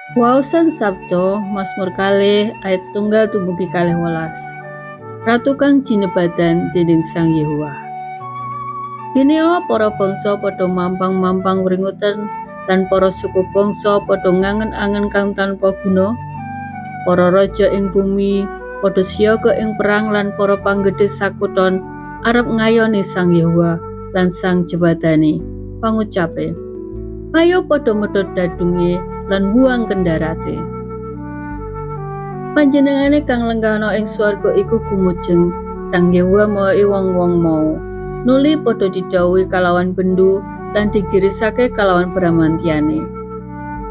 Waosan Sabda Mazmur 2 ayat 1 tumugi 12. Ratu kang jinebadan dening Sang Yehuwa. Dineo para bangsa padha mampang-mampang wringuten lan para suku bangsa padha ngangen-angen kang tanpa guna. Para raja ing bumi padha siaga ing perang lan para panggedhe sakuton arep ngayoni Sang Yehuwa lan Sang Jebadane. Pangucape, "Ayo padha medhot dadunge lan buang kendarate." Panjenengane kang lenggahna ing swarga iku gumujeng, Sang Yehuwa mohi wong-wong mau. Nuli padha didhawuhi kalawan bendu lan digirisake kalawan bramantiane.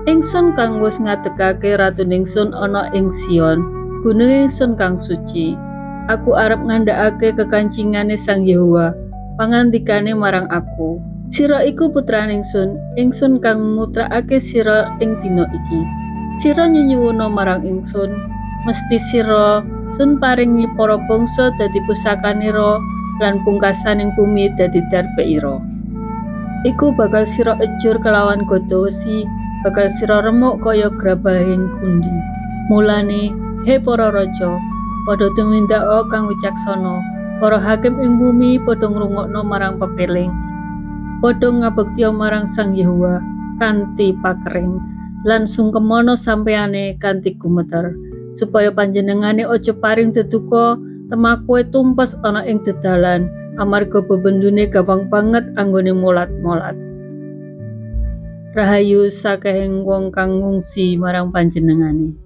Ingsun kang wis ngadegake ratu ningsun ana ing Sion, gunung ingsun kang suci. Aku arep ngandhakake kekancingane Sang Yehuwa, pangandikane marang aku. Sira iku putraning ingsun, ingsun kang mutrakake sira ing dina iki. Sira nyenyuwuna marang ingsun, mesti sira sun paringi para bangsa dadi pusakanira lan pungkasaning bumi dadi darpeira. Iku bakal sira ejur kelawan gada wesi, bakal sira remuk kaya grabahing gundi. Mulane, he para raja, padha tumindaka kang wicaksana, para hakim ing bumi padha ngrungokno marang pepeling. Padha ngabektiya marang Sang Yehuwa kanthi pakering lan sungkemono sampeyane kanthi gumeter, supaya panjenengane aja paring deduka temakuwe tumpes ana ing dedalan amarga bebendune gampang banget anggone molat-molat. Rahayu sakehing wong kang ngungsi marang panjenengane.